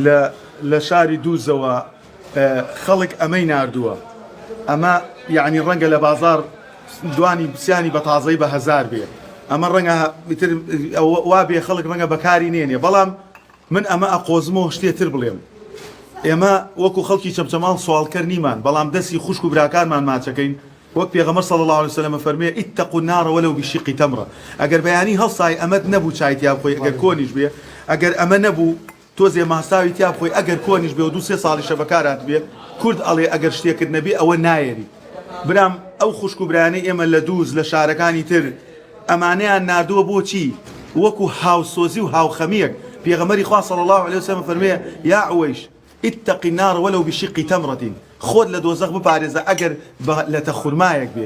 لە لە شاری دووزەوە خەڵک ئەمەی ناردووە ئەمە یعنی ڕەنگە لە بازار دوانی سیانی بە تازەی بە هەزار بێ ئەمە ڕەنگە ئیتر وا بێ خەڵک ڕەنگە بەکاری نێنێ بەڵام من ئەمە ئەقۆزمەوە شتێ تر بڵێم ئێمە وەکو خەڵکی چەمچەماڵ سواڵکەر نیمان بەڵام دەستی خوشک و براکانمان ماچەکەین وەک پێغەمبەر صلی اللە علیە وسلم فەرمووی اتقوا النار ولو بشق تمرە ئەگەر بەیانی هەڵسای ئەمەت نەبوو چای تیا بخۆی ئەگەر کۆنیش بێ ئەگەر ئەمە نەبوو تۆزێ ماستاوی تیا بخۆی ئەگەر کۆنیش بێ و دوو سێ ساڵیشە بەکار هاتبێ کورد ئەڵێ ئەگەر شتێکت نەبێ ئەوە نایەری برام ئەو خوشک و برایانەی ئێمە لە دووز لە شارەکانی تر ئەمانەیان ناردووە بۆچی وەکو هاوسۆزی و هاوخەمیەک پێغەمبەری خوا صلی اللە علیه وسلم فەرمووی یا عویش اتق النار ولو بشق تمرة خۆت لە دۆزەخ بپارێزە ئەگەر بە لەتە خورمایەک بێ.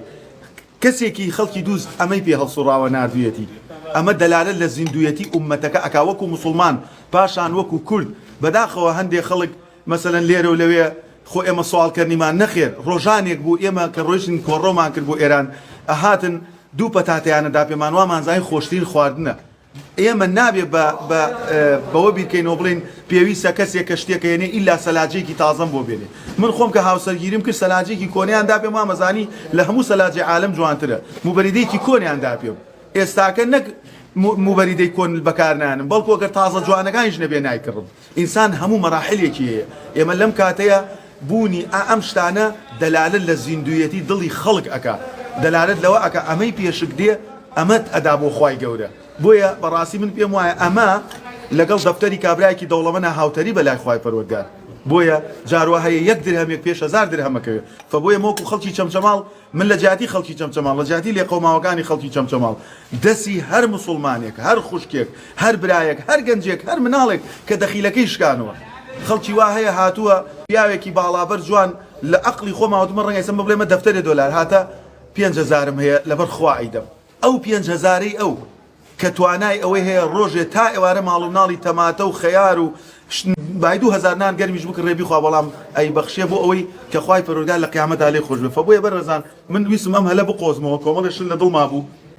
کەسێکی خەڵکی دووز ئەمەی پێ هەڵسوڕاوە ناردویەتی. ئەمە دەلالەت لە زیندویەتی ئوممەتەکە ئەکا وەکو موسوڵمان پاشان وەکو کورد. بەداخەوە هەندێ خەڵک مەسەلەن لێرە و لەوێ خۆ ئێمە سواڵکەر نیمان نەخێر ڕۆژانێک بوو ئێمە کە ڕۆیشتین کۆڕەومان کرد بۆ ئێران ئەهاتن دوو پەتاتەیان ئەدا پێمان وامان زانی خۆشترین خواردنە. ئێمە نابێ بە بە بەوە بیرکەینەوە بڵێین پێویستە کەسێک کە شتێک هێنێ ئیلا سەلاجەیەکی تازەم بۆ بێنێ من خۆم کە هاوسەرگیریم کرد سەلاجەیەکی کۆنیان دا پێم وامەزانی لە هەموو سەلاجەی عالەم جوانترە موبەریدەیەکی کۆنیان دا پێم ئێستاکە نەک موبەریدەی کۆن بەکارنانم بەڵکو ئەگەر تازە جوانەکانیش نەبێ نایکڕم ئینسان هەموو مەراحلێکی هەیە ئێمە لەم کاتەیە بوونی ئا ئەم شتانە دەلالەت لە زیندوویەتی دڵی خەڵک ئەکا دەلالەت لەوە ئەکا ئەمەی پێشک دێ ئەمەت ئەدا بۆ خوای گەورە بۆیە بەڕاستی من پێم وایە ئەمە لەگەڵ دەفتەری کابرایەکی دەوڵەمەنا هاوتەریبە لای خوای پەروەردگار بۆیە جار وا هەیە یەک درهەمێک پێش 1000 درهەمەکەوێ فە بۆیە مۆکو خەڵکی چەمچەماڵ من لە جیاتی خەڵکی چەمچەماڵ، لە جیاتی لێقەوماوەکانی خەڵکی چەمچەماڵ، دەسی هەر موسوڵمانێک، هەر خوشکێک، هەر برایەک، هەر گەنجێک، هەر مناڵێک کە دەخیلەکەی شکانوە. خەڵکی وا هەیە هاتووە پیاوێکی باڵابەر جوان لە ئەقڵی خۆما وتمە ڕەنگە ئێستا من بڵێمە دەفتەرێ دۆلار هاتە پێنج هەزارم هەیە لەبەر خوا ئەیدەم. ئەو پێنج هەزارەی ئەو کە توانای ئەوەی هەیە ڕۆژێ تا ئێوارە ماڵ و مناڵی تەماتە و خەیار و بای 2000 نان گەرمیش بکڕێ بیخوا بەڵام ئەیبەخشێ بۆ ئەوەی کە خوای پەروەردگار لە قیامەتا لێی خۆش بێ فە بۆیە بەڕێزان من ویستم ئەم هەلە بقۆزمەوە کۆمەڵێ شت لە دڵما بوو.